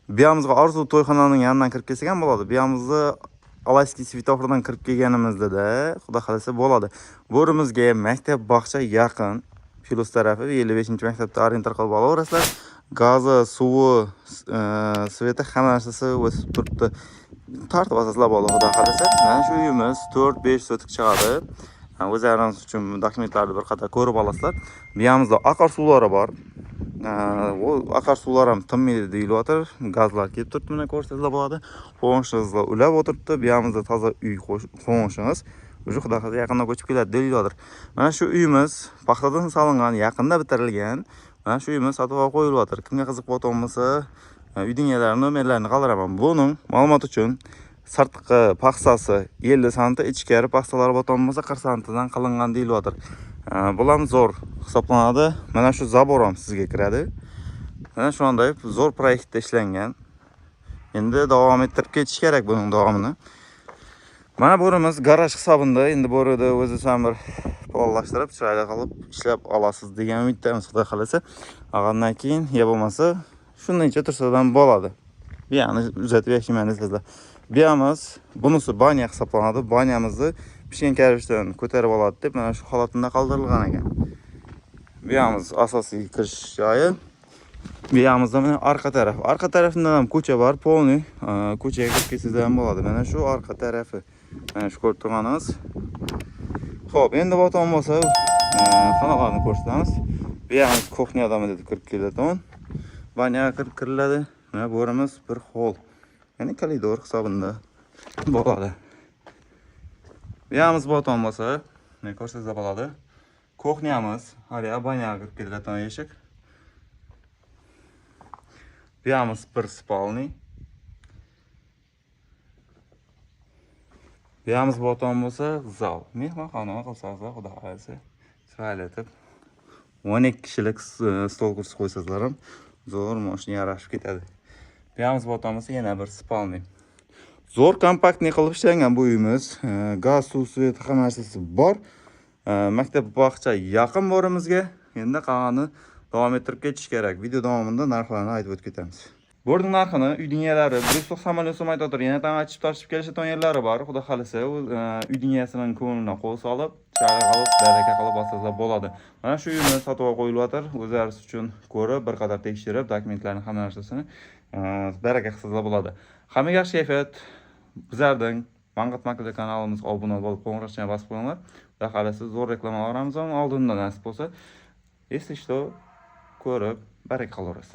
Bu Orzu to'yxonaning yonidan kirib kelsak ham bo'ladi. Bu yog'imizni Alayskiy svetofordan kirib kelganimizda-da, xudo xolasa, bo'ladi. Bo'rimizga maktab, bog'cha yaqin. Plus tarafi 55-maktabda orientir qilib olaverasizlar. Gazi, suvi, свет i, hamma narsasi o'sib turibdi. Tortib olsanglar bo'ladi, xudo xolasa. Mana shu uyimiz 4-5 sotik chiqadi. O'zlaringiz uchun dokumentlarni bir qator ko'rib olasizlar. Bu yog'imizda oqar suvlari bor. U oqar suvlar ham tinmaydi deyilyapti. Gazlar kelib turibdi, mana ko'rsangizlar bo'ladi. Qo'ng'ishingizlar ulab o'tiribdi. Bu yog'imizda toza uy, qo'ng'ishimiz. Уже, xudo xohlasa, yaqinda ko'chib keladi deyilyapti. Mana shu uyimiz paxtadan solingan, yaqinda bitirilgan. Mana shu uyimiz sotib olib qo'yilyapti. Kimga qiziq bo'lgan bo'lsa, uyning egalari nomerlarini qoldiraman. Buning ma'lumot uchun sirtqi paxtasi 50 santi, ichkari paxtalari bo'lgan bo'lsa 40 santidan qilingan deyilyapti. Bu ham zo'r hisoblanadi. Mana shu забор ham sizga kiradi. Mana shunday zo'r proyektda ishlangan. Endi davom ettirib ketish kerak buning davomini. Mana burimiz garaj hisobida. Endi bu yerda o'zi ham bir planlashtirib, chiroyli qilib ishlab olasiz degan umiddamiz, xudo xolasa. Olgandan keyin ya bo'lmasa shundancha tursa ham bo'ladi. Bu yoqni uzatib yashayman desanglar. Bu yoqimiz, bunisi banya hisoblanadi. Banyamizni pishgan karvishdan ko'tarib oladi deb mana shu holatida qoldirilgan ekan. Bu yoqimiz asosiy kirish joyi. Bu yog'imizda mana orqa taraf. Orqa tarafidan ham ko'cha bor, полный ko'chaga kirib ketsangiz ham bo'ladi. Mana shu orqa tarafi. Mana shu ko'rib turganingiz. Xo'p, endi boton bo'lsa, xonalarni ko'rsatamiz. Bu yog'imiz кухня dan deb kirib keladi. Banyaga kirib kiriladi. Mana bu yerimiz bir hol. Ya'ni koridor hisobida bo'ladi. Bu yog'imiz boton bo'lsa, mana ko'rsatsa bo'ladi. Кухня miz, hali banyaga kirib keladigan eshik. Bu yog'imiz bir спальный. Bu yog'imiz boton bo'lsa, zal. Mehmonxona qilsangiz, xudo xohlasa, chiroyli etib 12 kishilik stol, kursi qo'ysangizlar ham zo'r mashina yarashib ketadi. Bu yog'imiz boton bo'lsa, yana bir спальный. Zo'r компактный qilib ishlangan bu uyimiz. Gaz, suv, свет, hamma narsasi bor. Maktab, bog'cha yaqin borimizga. Endi qolganini davom ettirib ketish kerak. Video davomida narxlarni aytib o'tib ketamiz. Borning narxini uyning egalari 190 million so'm aytib. Yana tam achib tortishib kelishadigan yerlari bor. Xudo xolasa, u uyning egasining ko'nglidan qo'l solib, chiroyli qilib, baraka qilib olsanglar bo'ladi. Mana shu uyni sotib olib qo'yilyapti. O'zlaringiz uchun ko'rib, bir qadar tekshirib, dokumentlarni, hamma narsasini baraka qilsanglar bo'ladi. Hammaga yaxshi kayfiyat. Bizlarning Manqat Makler kanalimizga obuna bo'lib, qo'ng'iroqchani bosib qo'yinglar. Xudo xolasa, zo'r reklamalarimiz ham oldinda nasib bo'lsa. Если что, ko'rib, baraka qilaverasizlar.